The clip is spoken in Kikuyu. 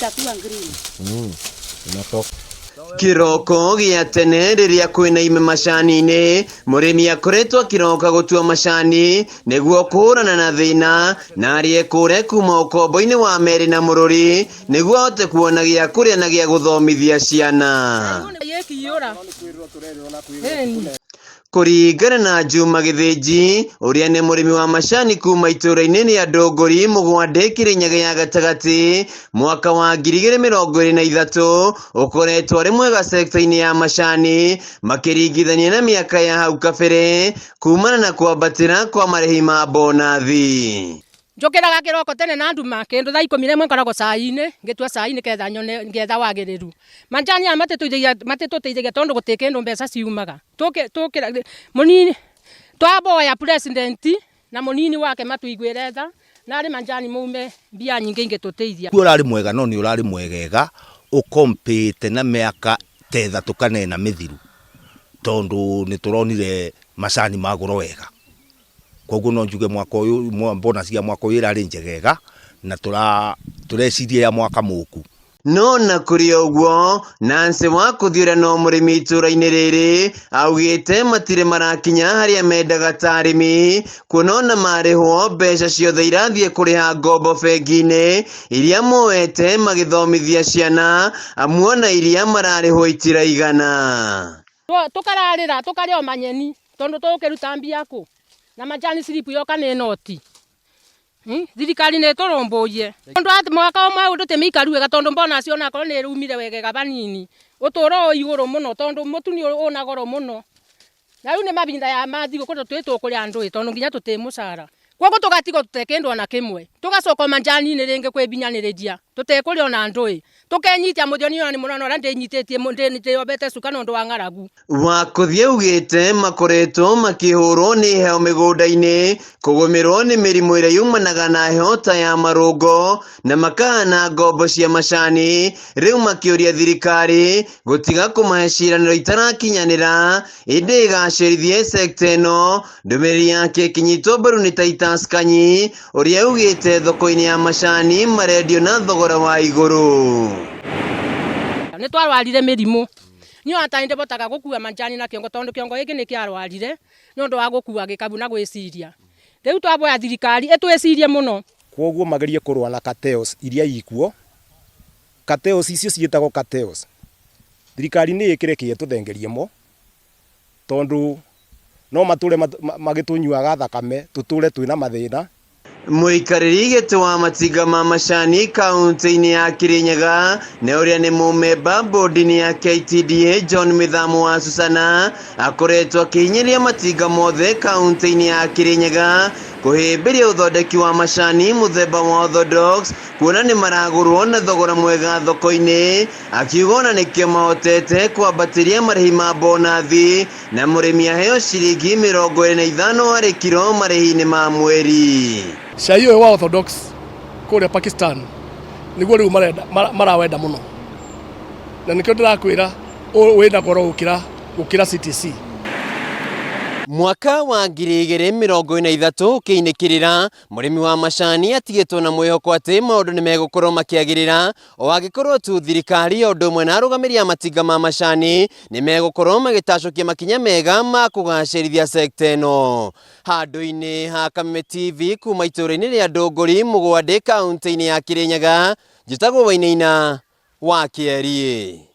Itakuwa green. Inatoka. Kĩroko gĩa tene rĩrĩa kwĩna ime macani-inĩ, mũrĩmi akoretwo akĩroka gũtua macani nĩguo kũhũrana na thĩna na arĩe kũre kuma ũkombo-inĩ wa Mary na Mũrũri nĩguo ahote kuona gĩa kũrĩa na gĩa gũthomithia ciana. Kũringana na Juma Gĩthĩnji, ũrĩa nĩ mũrĩmi wa macani kuma itũũra-inĩ rĩa Ndũngũri, Mũgwandĩ, Kĩrĩnyaga ya gatagatĩ, mwaka wa 2023 ũkoretwo arĩ mwega sekta-inĩ ya macani makĩringithania na mĩaka ya hau kabere kumana na kwambatĩra kwa marĩhi ma bonathi. Njũkĩraga kĩroko tene na nduma kĩndũ thaa 11 ngoragwo cai-inĩ ngĩtua cai nĩgetha nyone ngetha wagĩrĩru. Manjani aya matitũteithagia matitũteithagia tondũ gũtirĩ kĩndũ mbeca ciumaga. Tũkĩra mũnini twaboya president na mũnini wake matuiguĩre tha na arĩ manjani maume mbia nyingĩ ingĩtũteithia. Ũrarĩ mwega no nĩ ũrarĩ mwegega ũkompĩte na mĩaka ta 3 kana 4 mĩthiru tondũ nĩ tũronire macani magũrwo wega. Koguo no njuge mwaka ũyũ bonus ya mwaka ũyũ ĩrarĩ njegega na tũreciria ya mwaka mũku. No na kũrĩ ũguo, Nancy wa kũthiũra no mũrĩmi itũũra-inĩ rĩrĩ augĩte matirĩ marakinya harĩa mendaga ta arĩmi kuona ona marĩhwo mbeca ciothe irathiĩ kũrĩha ngombo bengi-inĩ iria moete magĩthomithia ciana amu ona iria mararĩhwo itiraigana. Tũkararĩra tũkarĩa o manyeni tondũ tũgũkĩruta mbia kũ na majani slip yoka nĩ noti. Thirikari nĩ ĩtũrũmbũiye tondũ atĩ mwaka ũmwe ũndũ tĩmĩikaru wega tondũ bonus onakorwo nĩ ĩrumire wegega vanini ũtũro wĩ igũrũ mũno tondũ mũtu nĩ ũna goro mũno na rĩu nĩ mahinda ya mathigũkũ tondũ twĩ tũkũrĩa andũ ĩ tondũ nginya tũtĩ mũcara koguo tũgatigwo tũte kĩndũ ona kĩmwe tũgacoka manjani-inĩ rĩngĩ kwĩbinyanĩrĩria tũtekũrĩa ona andũ ĩ tũkenyitia mũthoni ona nĩ mũrona ũrĩa ndĩnyitĩtie ndĩyombete cuka nĩ ũndũ wa ng'aragu. Wa kũthiĩ augĩte makoretwo makĩhũrwo nĩ heho mĩgũnda-inĩ kũgũmĩrwo nĩ mĩrimũ ĩrĩa yumanaga na heho ta ya marũngo na makahana ngombo cia macani rĩu makĩũria thirikari gũtiga kũmahe ciĩranĩro itarakinyanĩra ĩndĩ ĩgacĩrithie sekta ĩno. Ndũmĩrĩri yake ĩkĩnyitwo mbaru nĩ Titus Kanyi ũrĩa augĩte thoko-inĩ ya macani marendio na thogora wa igũrũ. Nĩ twarwarire mĩrimũ niĩ ona tarĩ ndĩbotaga gũkua manjani na kĩongo tondũ kĩongo gĩkĩ nĩ kĩarwarire nĩ ũndũ wa gũkua gĩkabu na gwĩciria. Rĩu twaboya thirikari ĩtwĩcirie mũno. Kwoguo magerie kũrũa na cartels iria ikuo. Cartels icio ciĩtagwo cartels. Thirikari nĩ ĩkĩre kĩo tũthengerie mo tondũ no matũre magĩtũnyuaga thakame tũtũre twĩna mathĩna. Mũikarĩri gĩtĩ wa matinga ma macani kaunti-inĩ ya Kirinyaga na ũrĩa nĩ mũmemba bodi-inĩ ya KTDA John Mĩthamo wa Susana akoretwo akĩhinyĩrĩria matinga mothe kaunti-inĩ ya Kirinyaga kũhĩmbĩria ũthondeki wa macani mũthemba wa Orthodox kuona nĩ maragũrwo na thogora mwega thoko-inĩ akiuga ona nĩkĩo mahotete kwambatĩria marĩhi ma bonathi na mũrĩmi aheo ciringi 25 harĩ kiro marĩhi-inĩ ma mweri. Cai ũyũ wa Orthodox kũrĩa Pakistan nĩguo rĩu marenda marawenda mũno na nĩkĩo ndĩrakwĩra wĩna goro gũkĩra gũkĩra CTC. Mwaka wa 2023 ũkĩinĩkĩrĩra mũrĩmi wa macani atigĩtwo na mwĩhoko atĩ maũndũ nĩ megũkorwo makĩagĩrĩra o angĩkorwo tu thirikari o ũndũ ũmwe na arũgamĩrĩri a matinga ma macani nĩ megũkorwo magĩtacũkia makinya mega ma kũgacĩrithia sekta ĩno. Handũ-inĩ ha Kameme TV kuma itũũra-inĩ rĩa Ndũngũri Mũgwandĩ kaunti-inĩ ya Kĩrĩnyaga, njĩtagwo Wainaina wa Kĩeriĩ.